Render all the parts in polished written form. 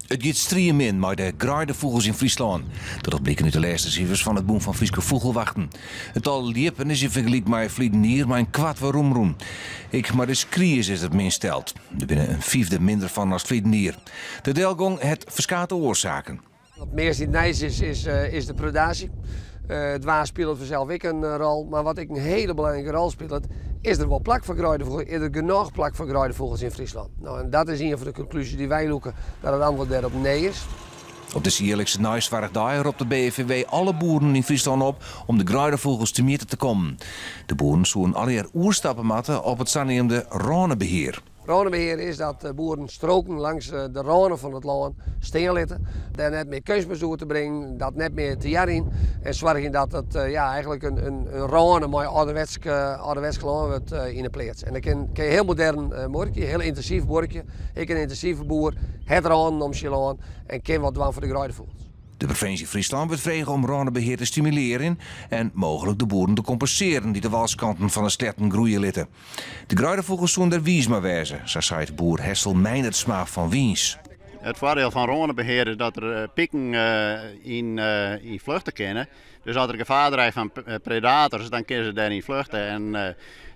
It giet striemin mei de greidefûgels yn Fryslân. Dat docht bliken út de lêste sifers fan it Bûn fan Fryske Fûgelwachten. It tal ljippen is yn fergelyk mei ferliden jier mei in kwart weromrûn. Ek mei de skries is it min steld. Der binne in fyfde minder fan as ferliden jier. De delgong hat ferskate oarsaken. Wat meast yn it nijs is, is, is de predaasje. It waar spilet fansels ek in rol, mar wat ek in hiele belangrike rol spilet, is der wol plak foar greidefûgels, is der genôch plak foar greidefûgels yn Fryslân? No, en dat is ien fan de konklúzjes dy't wy lûke, dat it antwurd dêrop nee is. Op dizze jierlikse neisoarchdei ropt de BFVW alle boeren yn Fryslân op om de greidefûgels temjitte te kommen. De boeren soenen allegear oerstappe moatte op it saneamde rânebehear. Rânebehear is dat boeren stroken langs de râne fan it lân stean litte, dêr net mear keunstmest oer te bringen, dat net mear te jarjen en soargjen dat it ja, eigenlik in râne mei âlderwetsk âlderwetsk lân wurdt yn 'e pleats. En dan kin je hiel modern buorkje, hiel yntinsyf buorkje. Ek in yntinsive boer hat rânen om syn lân en kin wat dwaan foar de greidefûgels. De provinsje Fryslân wurdt frege om rânebehear te stimulearjen en mooglik de boeren te kompensearjen dy't de wâlskanten fan de sleatten groeie litte. De greidefûgels soene der wiis mei wêze, sa seit boer Hessel Meinertsma fan Wyns. It foardiel fan rânebehear is dat der piken yn fluchte kinne. Dus as der gefaar dreigt fan predators, dan kinne se dêryn fluchte. En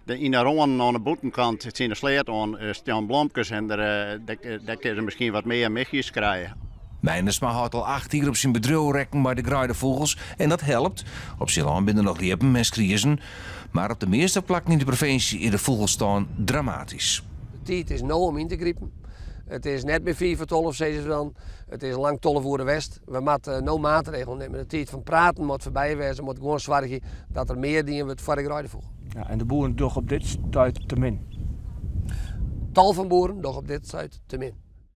yn de rânen oan de bûtenkant tsjin de sleat oan stean blomkes en dêr kinne se miskien wat mear michjes krije. Meinertsma hâldt al 8 jier op syn bedriuw rekken mei de greidefûgels en dat helpt. Op syn lân binne der noch ljippen en skriezen. Mar op de measte plakken yn de provinsje is de fûgelstân dramatysk. De tiid is no om yn te gripen. It is net mear fiif foar tolve, sizze se dan. It is lang 12 oere west. We moatte no maatregelen nimme. De tiid fan praten moat foarby wêze. We moatte gewoan soargje dat der mear dien wurdt foar de greidefûgel. Ja, en de boeren dogge op dit stuit te min? Tal fan boeren dogge op dit stuit te min.